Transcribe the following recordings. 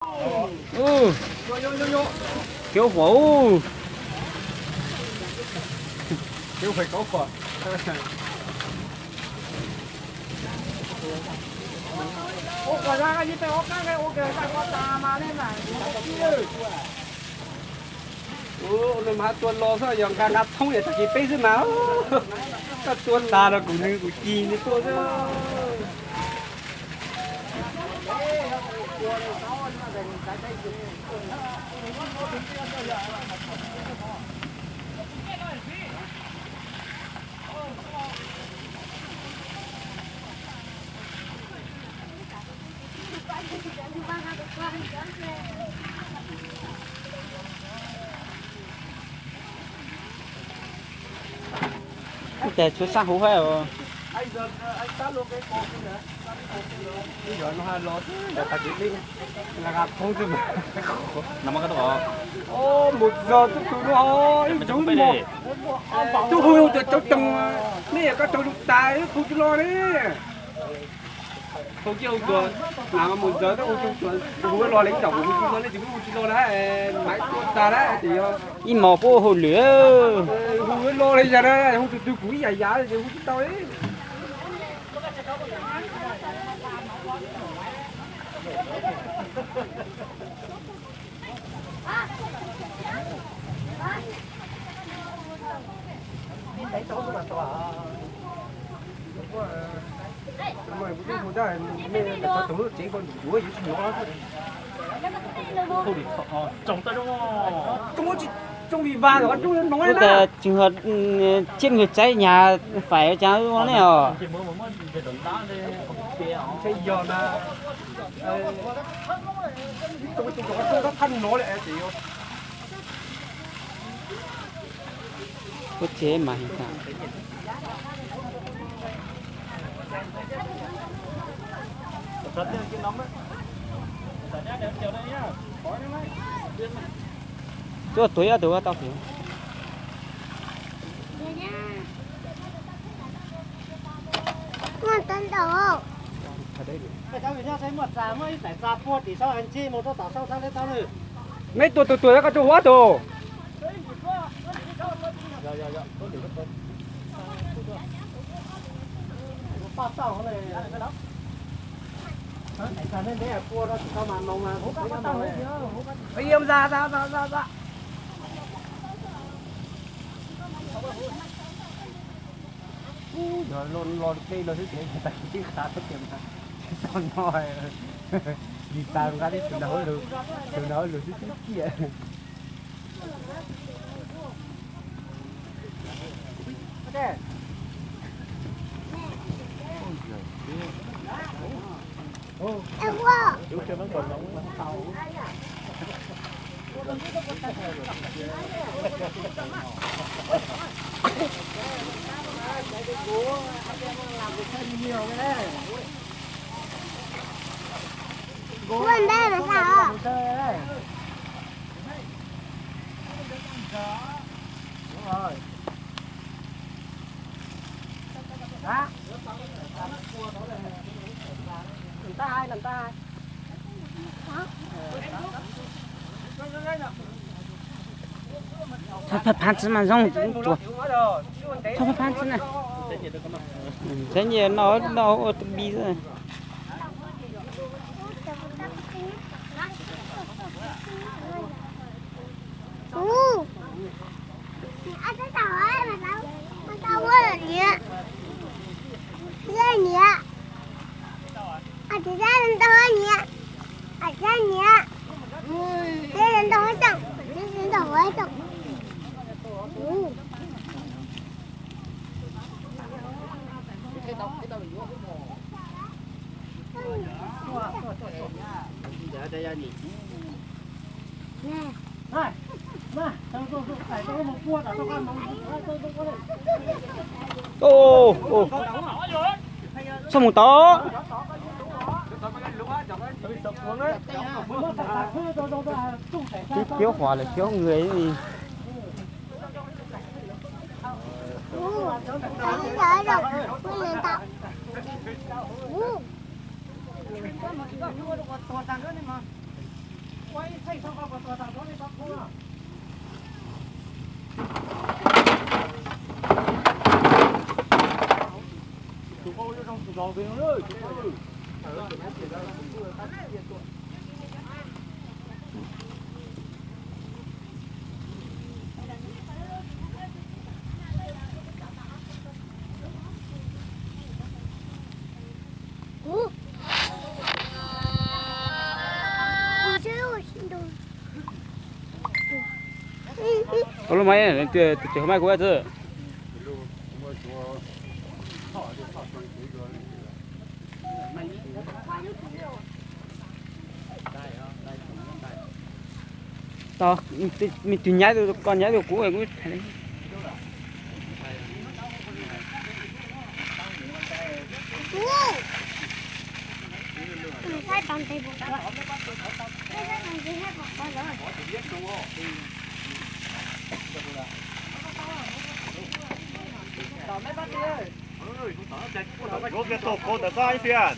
Ub, khiav huam ub. Khiav huam, khiav huam. Ua kom zaj ib peb ob kab ua kom zaj ua tas mas nej mam ua kib. Ua no mas tua los xwb, yog nqa nqa thoob yog tag kis peb xwb mas. Koj tua tas los kuv nws kuv cig nws tua xwb. Ub, cas tshuav sab hauv hab os. Mus zog tub tug no, ib ntxoov mos, tub hu yog cov cov toog, nej yog koj raug lug tas hu tsis los ne. Hu kiag hu tuag, mus zog tub hu, hu los li ib tom kuv hu tsis los, nej tsis pub hu tsis los na, mas tua tas na ces yog ib mos puab hu lwm. Hu los li yog na, hu tug tug kuv ib yam yam ces hu tsis tau li. Ub, tas tsis, tsiab nws tsaib nyag faim cas ua ne os. Ua tsev mas heev tas. Tuaj tuav ib tug ua tau pem. Meb tuaj tuaj tuaj koj tuaj huab tug. Yog los dlej los xwb ces tag kis twb qab teb tias mas tsis tau no, lis tas nqa teb tus nram hauj lwm, tus nram hauj lwm xwb xwb ciaj. Ua ntej mas sao? Thov phaj phaav tsi mas zoo, thov phaj phaav tsi na. Txheeb nyiaj no, no ua bi xwb. Txhob mus tod. Khiav huam lawm, khiav nqis. Ua lub maiv, tus tsev hauv maiv kuv txwb. Tau, me tus nyab, koj nyab kuv kuv. Yuav kiag tus kau ntawm koj ib pliag.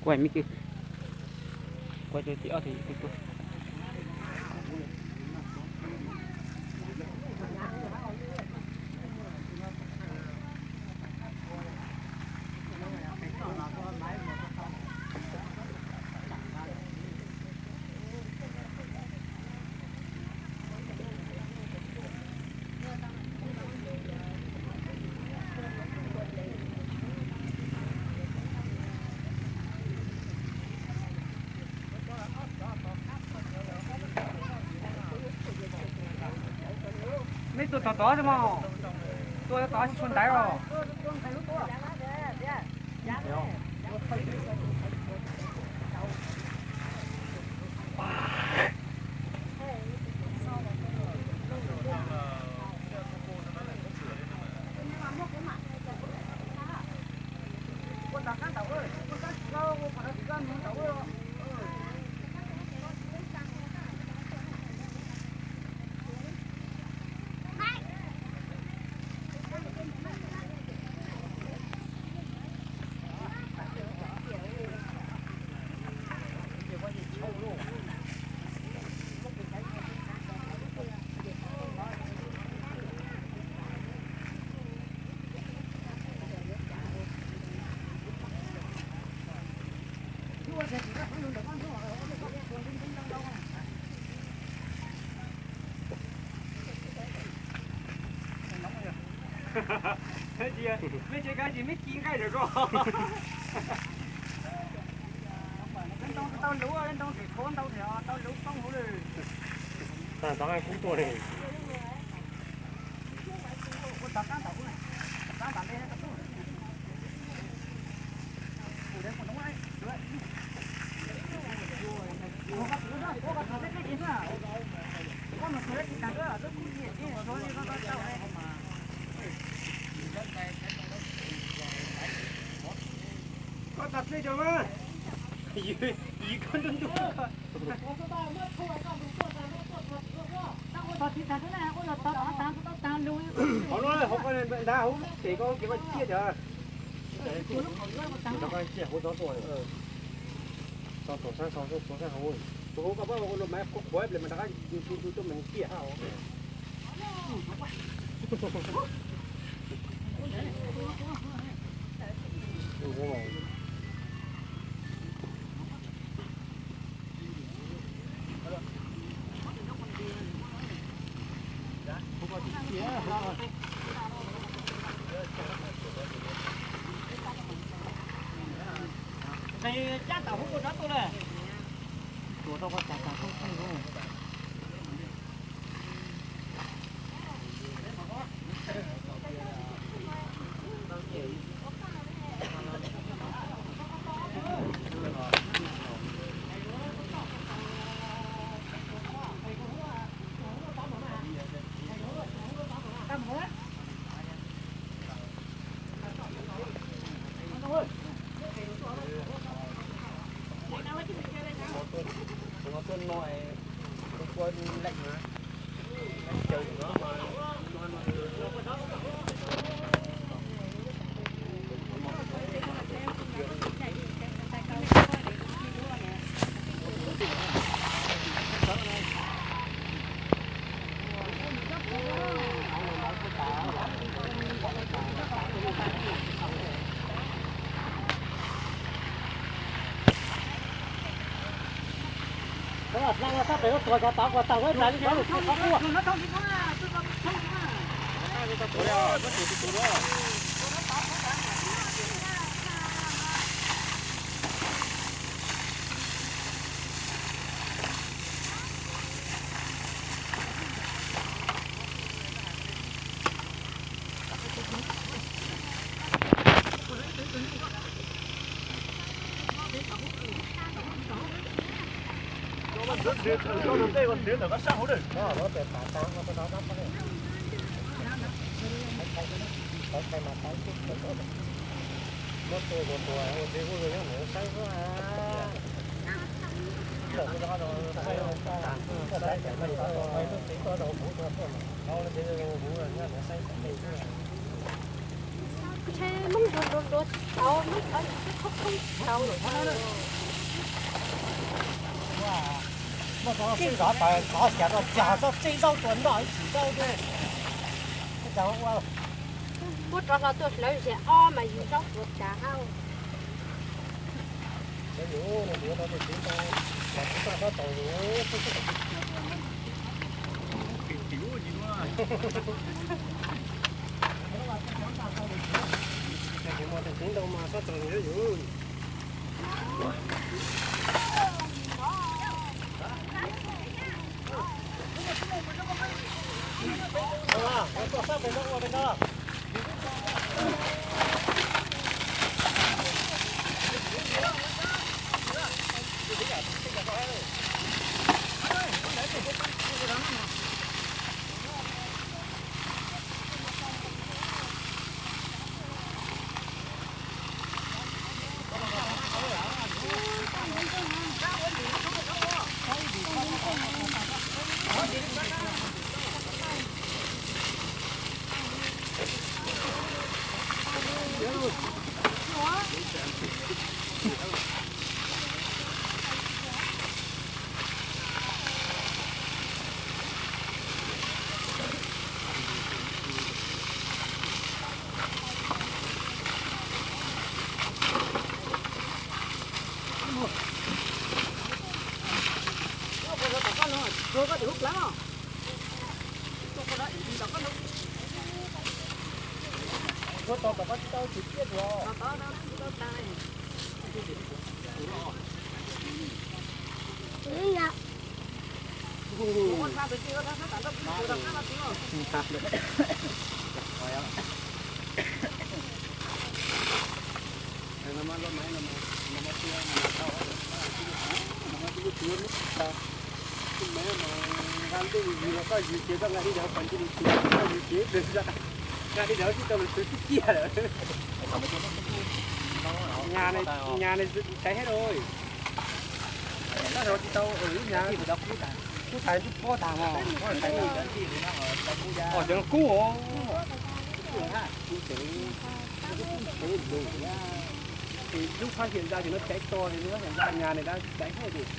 Kuaj me kwj, kuaj rau tim ob tug yim kuj tuaj. Tua tod tod xwb mas, tua tod tsis tshua ntaiv os. Mej tsev kav tsis mej ci nqaij rau ko. Ntoo tsis tau luv, ntoo tsis tshua ntau, tau luv poob huv lawm. Tag tod kub tuaj li. Koj tas dlej cov mas, yig koj ntuj ntuj. Qhov no hauv koj nrad hauv pem koj kev koj ciaj cov. Rov qab ciaj hauv tod tuaj. Tso thaum sab sau, tso sab hauv. Tus hauv koj pab ua los mas qhuav qhuav ple mas rov qab tu tu tuaj mas ciaj hauv. Cab tam hub ua rov tuaj lawm. Tuaj rau koj cab tam hub. Ntshe muab nrog nrog nrog tau, muab tau tsis tau. Muab tau txij zov tawm tov xyav rau cag txoj txij zaub tua nroj ib tsis zaub thiab. Muab rov hlo tuaj hlawv zes ob mas yus zaub tua cas hauj. Nyas ne, nyas ne tsis tau los, nyas ne tsis tau, nyas kub tas, kub tas twb pob tas os. Os, cov no kub os. Lub fab xyem ntxa ces no caiv to, lub fab xyem ntxa nyas ne dab caiv huaj ces.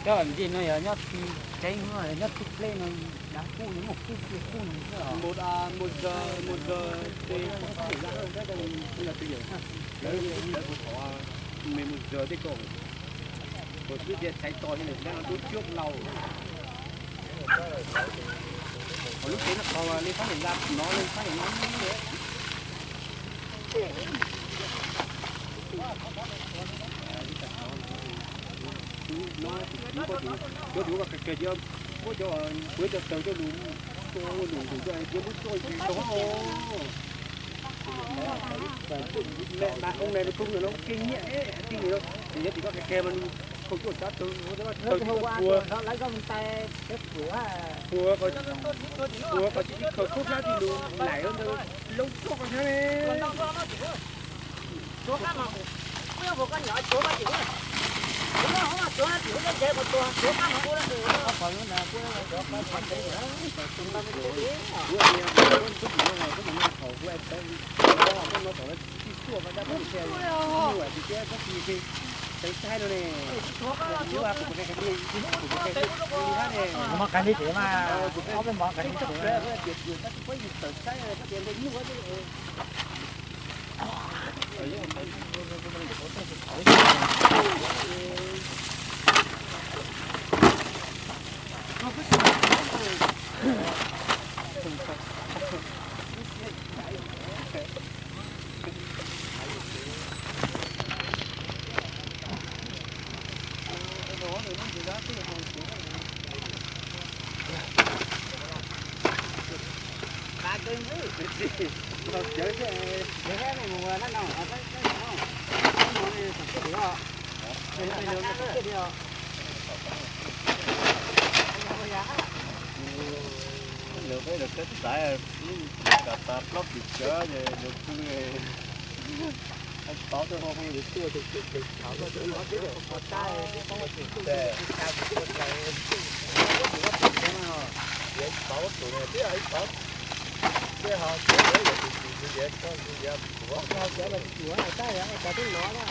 Cov ntej no yog nyob tseeb, nyob txij pleb no dav kub, muaj kub cia kub no xwb os. Mus, mus zog, mus zog ces fab xyem ntxa, lawv, lawv kuv thov me mus zog tej ko, kuv twb tias caiv to li lawm, dab no dub cuab laus. Qhov lub tsev no qhov li fab xyem ntxa no, li fab xyem ntxa no. Cov duav kos kawg kawg ces muab cov, kuv cov taws coj lus, lus lus coj cia lub tuaj zoo. Mas oo na, lub koob no keej nyiaj, keej no, nws nyob tim koj kawg kawg mas nws khaus cuaj sab taws, taws coj puag, puag qhov tsis khaws khaub hlab tim lus laim ntawd, loob tuaj qhov hnab ne. Mov qab li ces mas, ob peb mov qab li ces. Lawv peb lawv kab xaiv, lawv kav tas plaub pim cawv ces lawv pw. Tod tuaj ho phooj ywg tuaj tus twg ces thaum tuaj tus no twb ua tab ua tus twg ces tau tus twg ces ua tus ua tus no, ces tod tus twb ib tod twb ho tsis ua tus tus ces tod tus ces kuv ho cov no tsis ua tab yog cov twb no na,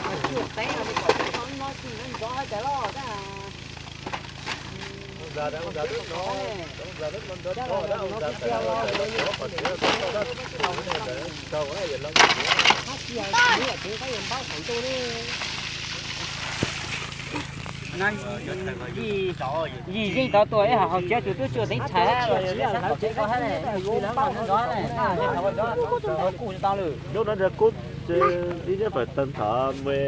tsis ua teeb no ces kom teeb no no tsis ntov hais tias loj tab. Yim yeej tau tuaj ib hauv tsev tus twb tsis ua teeb tshais los tsis sab tom tsev ko hab ne, ntov ne, kuj tau lawm. Hnub no nrog kuj ib neb pawm tag nrho me.